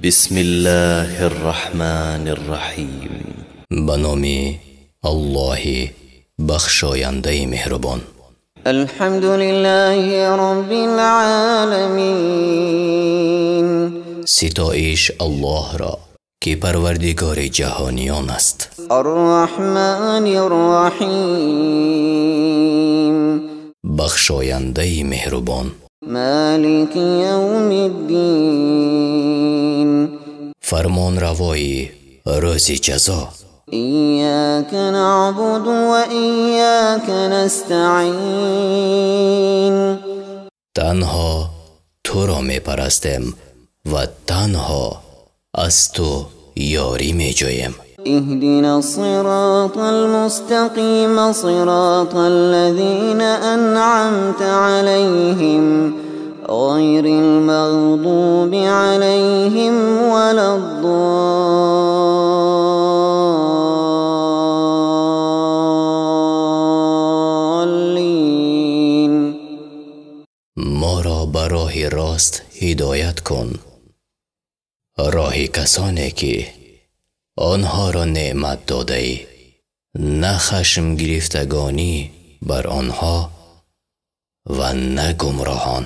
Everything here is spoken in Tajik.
بسم الله الرحمن الرحيم. Ба номи Аллоҳи бахшояндаи меҳрубон. الحمد لله رب العالمين. Ситоиш Аллоҳро, ки парвардигори ҷаҳониён аст. الرحمن الرحيم. Бахшояндаи меҳрубон. مالك يوم الدين. Фармонравои рӯзи ҷазо. إياك نعبد وإياك نستعين. Танҳо туро мепарастем ва танҳо аз ту ёрӣ меҷӯем. اهدنا الصراط المستقيم، صراط الذين أنعمت عليهم، غير المغضوب عليهم ولا الضالين. Моро ба роҳи рост ҳидоят кун, роҳи касоне ки онҳоро неъмат додаӣ, на хашмгирифтагонӣ бар онҳо ва на гумроҳон.